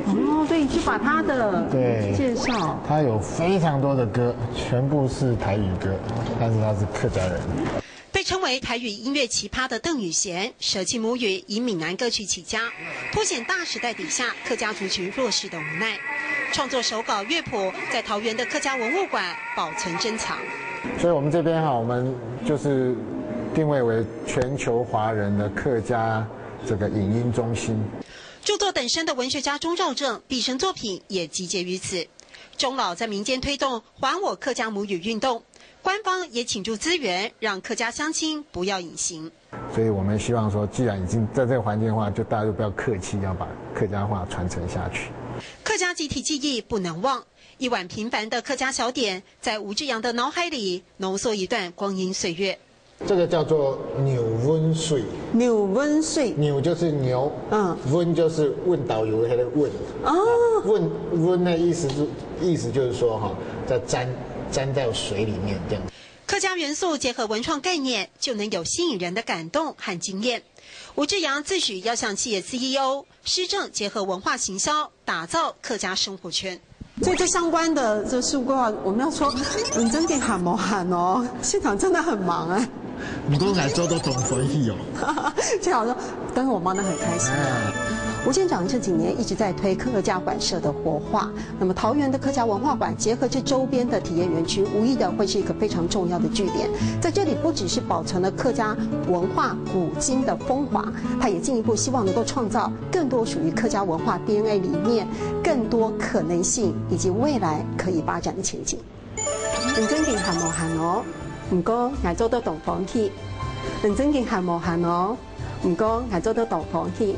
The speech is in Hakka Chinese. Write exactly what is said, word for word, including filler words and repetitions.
哦，所以就把他的对介绍。他有非常多的歌，全部是台语歌，但是他是客家人。被称为台语音乐奇葩的邓雨贤，舍弃母语，以闽南歌曲起家，凸显大时代底下客家族群弱势的无奈。创作手稿乐谱，在桃园的客家文物馆保存珍藏。所以我们这边哈，我们就是定位为全球华人的客家这个影音中心。著作等身的文学家钟肇政，毕生作品也集结于此。钟老在民间推动“还我客家母语”运动，官方也倾注资源，让客家乡亲不要隐形。所以我们希望说，既然已经在这个环境的话，就大家就不要客气，要把客家话传承下去。客家集体记忆不能忘，一碗平凡的客家小点，在吴志扬的脑海里浓缩一段光阴岁月。这个叫做牛瘟水，牛瘟水，牛就是牛，嗯瘟就是问导游那个问。哦，瘟瘟的意思是意思就是说哈，在沾沾在水里面这样。客家元素结合文创概念，就能有吸引人的感动和经验。吴志扬自诩要像企业 C E O，施政结合文化行销，打造客家生活圈。所以这相关的这事务规划，我们要说，你真的很忙很哦，现场真的很忙哎。毋过𠊎做到當歡喜哦。现场说，但是我忙得很开心啊。吴县长这几年一直在推客家馆舍的活化，那么桃园的客家文化馆结合这周边的体验园区，无疑的会是一个非常重要的据点。在这里不只是保存了客家文化古今的风华，它也进一步希望能够创造更多属于客家文化 D N A 里面更多可能性以及未来可以发展的前景。你真的很忙很哦，毋过𠊎做到當歡喜。你真的很忙很哦，毋过𠊎做到當歡喜。